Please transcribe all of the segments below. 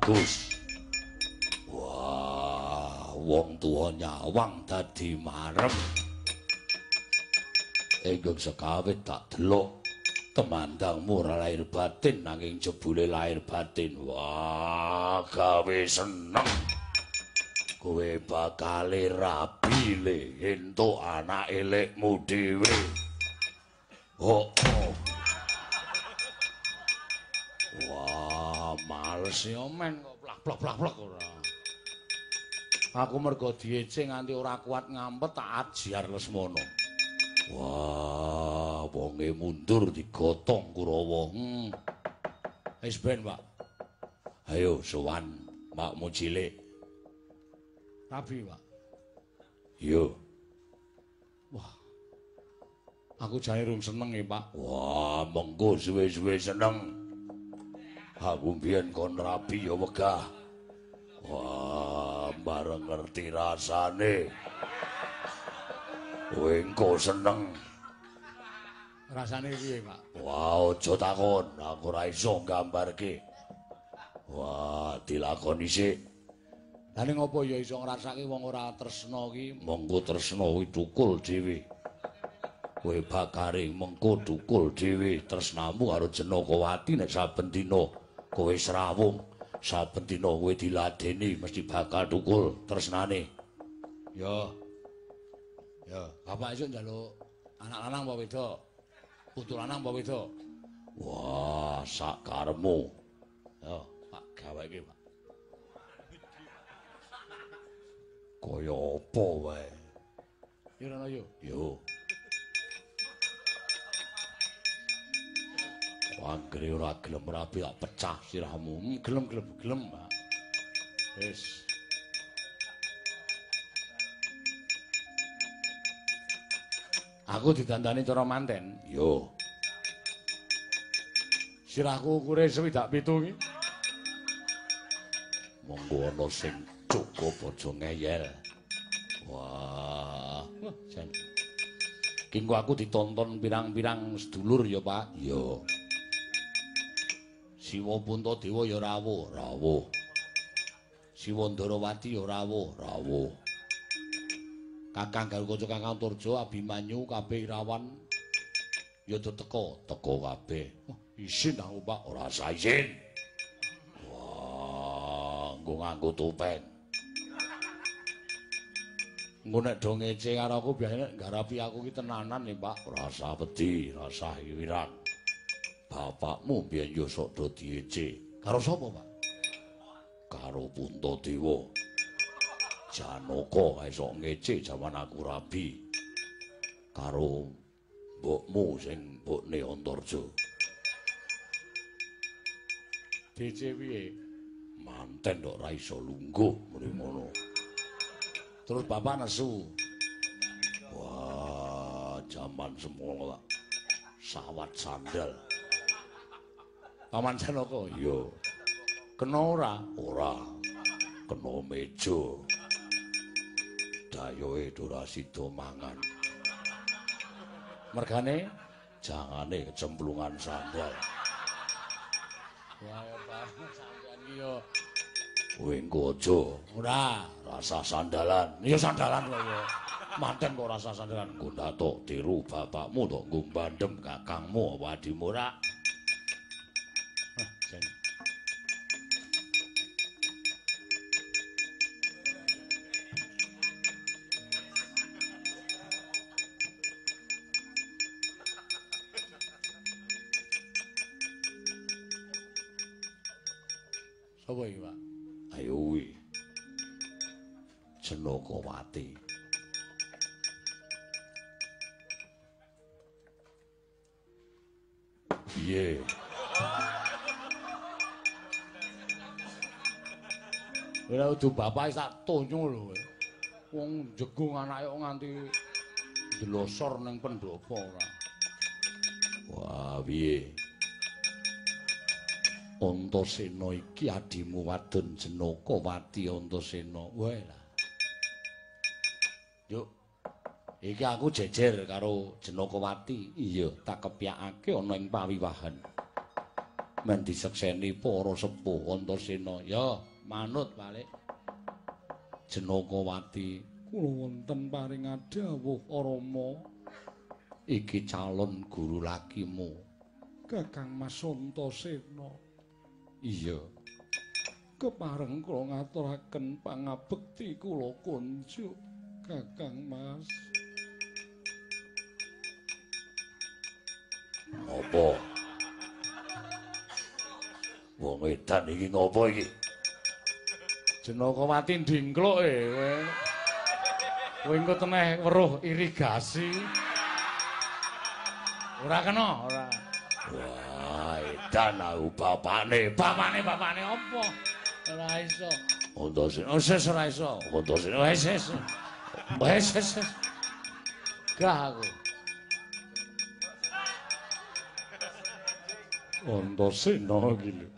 Bagus. Wah, wong tuwa nyawang dadi marem. Ingkang sekawit tak delok temandangmu ora lahir batin nanging jebule lahir batin. Wah, gawe seneng. Kowe bakal rabi le entuk anak elekmu dhewe. Oh, oh. Wah, males ya men kok plak-plak-plak ora. Aku mergo diece nganti ora kuat ngampet tak ajar Lesmana. Wah, wonge mundur digotong Kurawa. Wis ben, Pak. Ayo sowan makmu cilik. Rabi, Pak. Yo. Wah. Aku jane rung seneng e, Pak. Wah, mengko suwe-suwe seneng. Aku mbiyen kon rabi ya wegah. Wah, bareng ngerti rasane. Kowe engko seneng. Rasane piye, Pak? Wah, aja takon, aku ora iso nggambarke. Wah, dilakoni sik. Lah ning apa ya iso ngrasake wong ora tresna ki? Mengko tresna kuwi tukul dhewe. Kowe bakare mengko tukul dhewe tresnamu karo Janakawati nek saben dina kowe srawung, saben dina kowe diladeni mesti bakal tukul tresnane. Ya. Ya, bapak esuk njaluk anak lanang apa wedok? Putu lanang apa wedok? Wah, sak karepmu. Ya, Pak gaweke, Pak. Kaya apa wae? Yo rono yo. Yo. Anggere ora gelem rabi tak pecah sirahmu. Gelem-gelem gelem, Pak. Wis. Aku didandani cara manten. Yo. Sirahku ukure 67 iki. Monggo ana sing cukup aja ngeyel. Wah, jan. Ki engko aku ditonton pirang-pirang sedulur ya, Pak. Yo. Siwa Puntadewa ya rawuh, rawuh. Siwa Ndarawati ya rawuh, rawuh. Kakang Garukaca, Kakang Antarja, Abimanyu, kabeh Irawan ya do teka, teka kabeh. Wah, isin aku, Pak, ora usah isin. Wah, nggo nganggo topeng. Engko nek do ngece karo aku biasane nek nggarapi aku ki tenanan nih, Pak. Ora usah wedi, ora usah wirang. Bapakmu biyen yo sok do diece. Karo sapa, Pak? Karo Puntadewa. Janaka kae sok ngece jaman aku rabi. Karo mbokmu sing mbokne Antarja. Diece piye? Manten kok ora iso lungguh muni ngono. Terus bapak nesu. Wah, jaman semono sawat sandal. Paman Janaka, iya. Kena ora? Ora. Kena meja. Dayohe ora sida mangan. Mergane jangane kecemplungan sandal. Wah, ya Pak, sampean iki yo kowe engko aja. Ora, rasa sandalan. Ya sandalan kok ya. Manten kok rasa sandalan. Nggo ndatok tiru bapakmu tok nggo bandem kakangmu apa adimu ora. Jan. Sapa iki, Pak? Ayo kuwi. Janakawati. Piye? Ora kudu bapak wis tak tonyo lho. Wong jegung anake kok nganti ndlosor ning pendopo ora. Wah, piye? Antasena iki adimu wadon Janakawati Antasena. Wah lah. Yuk. Iki aku jejer karo Janakawati. Iya, tak kepyakake ana ing pawiwahan. Men disekseni para sepuh Antasena. Ya, manut balik. Jenakawati, kula wonten paring dawuh Rama. Iki calon guru lakimu. Kakang Mas Antasena. Iya. Kepareng kula ngaturaken pangabekti kula kunjuk Kakang Mas. Ngopo? Wong edan iki ngopo iki? Jenakawati ndingkluk e kowe. Kowe engko teneh weruh irigasi. Ora kena, ora. Wah, edan aku bapane. Bapane apa? Ora iso. Antasena wis ora iso. Antasena wis wis. Wis wis. Gah aku. Antasena iki lho.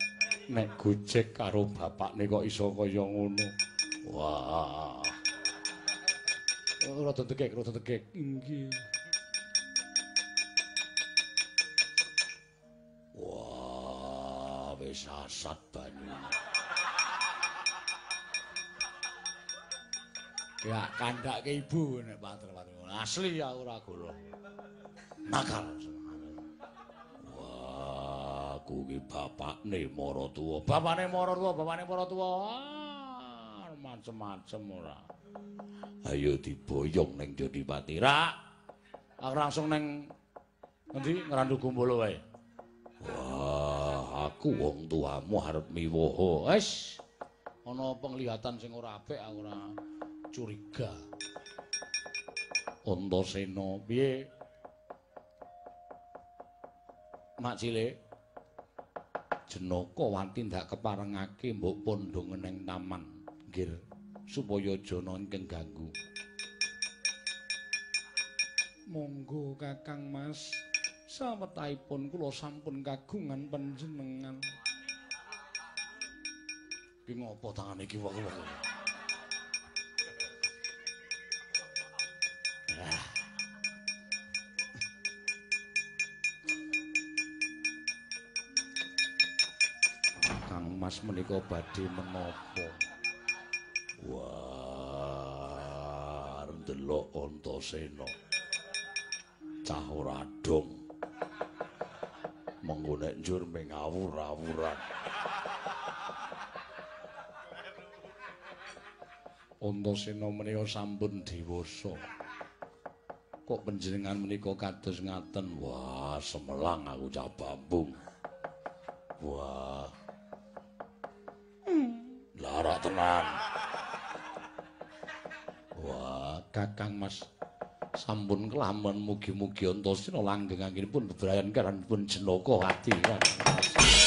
Nek gojek karo bapakne kok iso kaya ngono. Wah. Rada tegek, rada tegek. Inggih. Wah, wis asat banyu. Ya kandhake ibu nek pater-pater. Asli aku ora golo. Nakal. Wah, aku iki bapakne maratuwa. Bapakne maratuwa, bapakne maratuwa. Ah, macem-macem ora. Ayo diboyong ning Jodipati. Rak. Aku langsung ning ngendi Ngrandu Gumbala wae. Wah, aku wong tuamu arep miwoho. Wis ana penglihatan sing ora apik aku ora curiga. Antasena piye? Mak cilik Jenakawati ndak keparengake mbok pondhong neng taman nggir supaya aja ana ingkang ganggu. Monggo Kakang Mas, sawetahipun kula sampun kagungan panjenengan. Ki ngopo tangane iki wong-wong? Kang Mas menika badhe menapa? Wah, ndelok Antasena. Cah ora dong. Mengko nek njur mengawur-awuran. Antasena menika sampun dewasa. Kok panjenengan menika kados ngaten? Wah, semelang aku cah bambung. Wah. Larak tenan. Wah, Kakang Mas sampun kelamen, mugi-mugi Antasena langgeng anggenipun bebrayan karanipun Jenakawati. Mas.